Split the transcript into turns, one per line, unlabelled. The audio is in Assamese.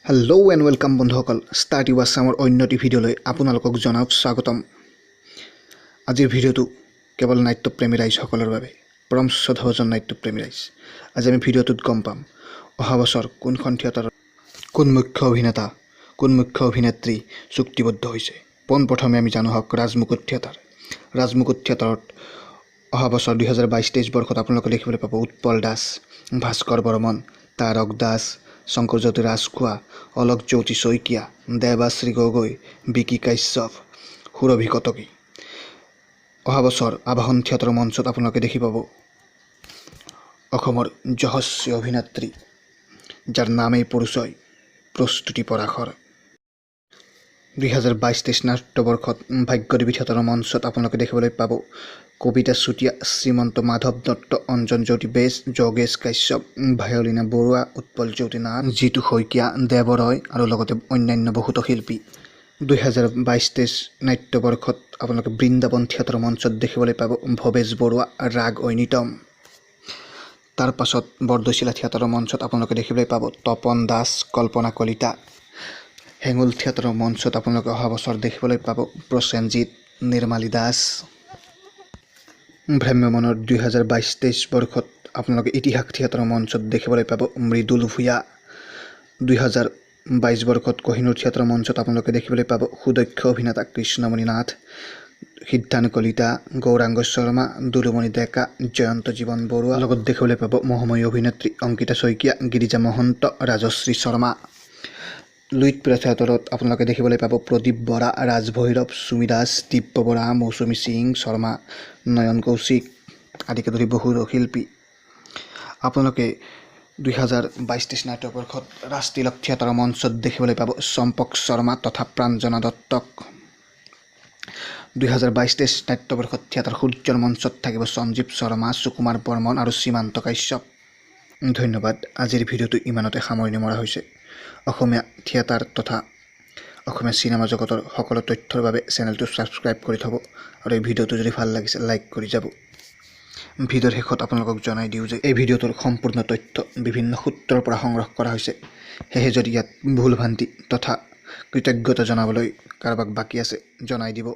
হেল্ল' এণ্ড welcome বন্ধুসকল, ষ্টাৰ টিভি আছামৰ অন্য এটি ভিডিঅ'লৈ আপোনালোকক জনাওঁ স্বাগতম। আজিৰ ভিডিঅ'টো কেৱল নাট্যপ্ৰেমী ৰাইজসকলৰ বাবে। পৰম শ্ৰদ্ধাভাজন নাট্যপ্ৰেমী ৰাইজ, আজি আমি ভিডিঅ'টোত গম পাম অহা বছৰ কোনখন থিয়েটাৰত কোন মুখ্য অভিনেতা, কোন মুখ্য অভিনেত্ৰী চুক্তিবদ্ধ হৈছে। পোনপ্ৰথমে আমি জানো আহক ৰাজমুকুট থিয়েটাৰ। ৰাজমুকুট থিয়েটাৰত অহা বছৰ 2022-23 বৰ্ষত আপোনালোকে দেখিবলৈ পাব উৎপল দাস, ভাস্কৰ বৰ্মন, তাৰক দাস, শংকৰজ্যোতি ৰাজখোৱা, অলক জ্যোতি শইকীয়া, দেৱাশ্ৰী গগৈ, বিকি কাশ্যপ, সুৰভি কটকী। অহা বছৰ আবাহন থিয়েটাৰৰ মঞ্চত আপোনালোকে দেখি পাব অসমৰ যশস্বী অভিনেত্ৰী, যাৰ নামেই পৰিচয়, প্ৰস্তুতি পৰাশৰ। 2022-23 নাট্যবৰ্ষত ভাগ্যদেৱী থিয়েটাৰৰ মঞ্চত আপোনালোকে দেখিবলৈ পাব কবিতা চুতীয়া, শ্ৰীমন্ত মাধৱ দত্ত, অঞ্জন জ্যোতি বেজ, যোগেশ কাশ্যপ, ভায়লিনা বৰুৱা, উৎপল জ্যোতি নাথ, জিতু শইকীয়া, দেৱ ৰয় আৰু লগতে অন্যান্য বহুতো শিল্পী। 2022-23 নাট্যবৰ্ষত আপোনালোকে বৃন্দাবন থিয়েটাৰৰ মঞ্চত দেখিবলৈ পাব ভৱেশ বৰুৱা, ৰাগ ঐনিতম। তাৰ পাছত বৰদৈচিলা থিয়েটাৰৰ মঞ্চত আপোনালোকে দেখিবলৈ পাব তপন দাস, কল্পনা কলিতা। হেঙুল থিয়েটাৰৰ মঞ্চত আপোনালোকে অহা বছৰ দেখিবলৈ পাব প্ৰসেনজিৎ, নিৰ্মালী দাস। ভ্ৰাম্যমাণৰ 2022-23 বৰ্ষত আপোনালোকে ইতিহাস থিয়েটাৰৰ মঞ্চত দেখিবলৈ পাব মৃদুল ভূঞা। 2022 বৰ্ষত কহিনুৰ থিয়েটাৰৰ মঞ্চত আপোনালোকে দেখিবলৈ পাব সুদক্ষ অভিনেতা কৃষ্ণমণি নাথ, সিদ্ধান্ত কলিতা, গৌৰাংগ শৰ্মা, দুলুমণি ডেকা, জয়ন্ত জীৱন বৰুৱা। লগত দেখিবলৈ পাব মহময়ী অভিনেত্ৰী অংকিতা শইকীয়া, গিৰিজা মহন্ত, ৰাজশ্ৰী শৰ্মা। লুইতপুৰা থিয়েটাৰত আপোনালোকে দেখিবলৈ পাব প্ৰদীপ বৰা, ৰাজ ভৈৰৱ, চুমি দাস, দিব্য বৰা, মৌচুমী সিং শৰ্মা, নয়ন কৌশিক আদিকে ধৰি বহুতো শিল্পী। আপোনালোকে 2022-23 নাট্যবৰ্ষত ৰাজতিলক থিয়েটাৰৰ মঞ্চত দেখিবলৈ পাব চম্পক শৰ্মা তথা প্ৰাঞ্জনা দত্তক। 2022-23 নাট্যবৰ্ষত থিয়েটাৰ সূৰ্যৰ মঞ্চত থাকিব সঞ্জীৱ শৰ্মা, সুকুমাৰ বৰ্মন আৰু সীমান্ত কাশ্যপ। ধন্যবাদ। আজিৰ ভিডিঅ'টো ইমানতে সামৰণি মৰা হৈছে। অসমীয়া থিয়েটাৰ তথা অসমীয়া চিনেমা জগতৰ সকলো তথ্যৰ বাবে চেনেলটো ছাবস্ক্ৰাইব কৰি থ'ব আৰু এই ভিডিঅ'টো যদি ভাল লাগিছে, লাইক কৰি যাব। ভিডিঅ'ৰ শেষত আপোনালোকক জনাই দিওঁ যে এই ভিডিঅ'টোৰ সম্পূৰ্ণ তথ্য বিভিন্ন সূত্ৰৰ পৰা সংগ্ৰহ কৰা হৈছে। সেয়েহে যদি ইয়াত ভুল ভ্ৰান্তি তথা কৃতজ্ঞতা জনাবলৈ কাৰোবাক বাকী আছে, জনাই দিব।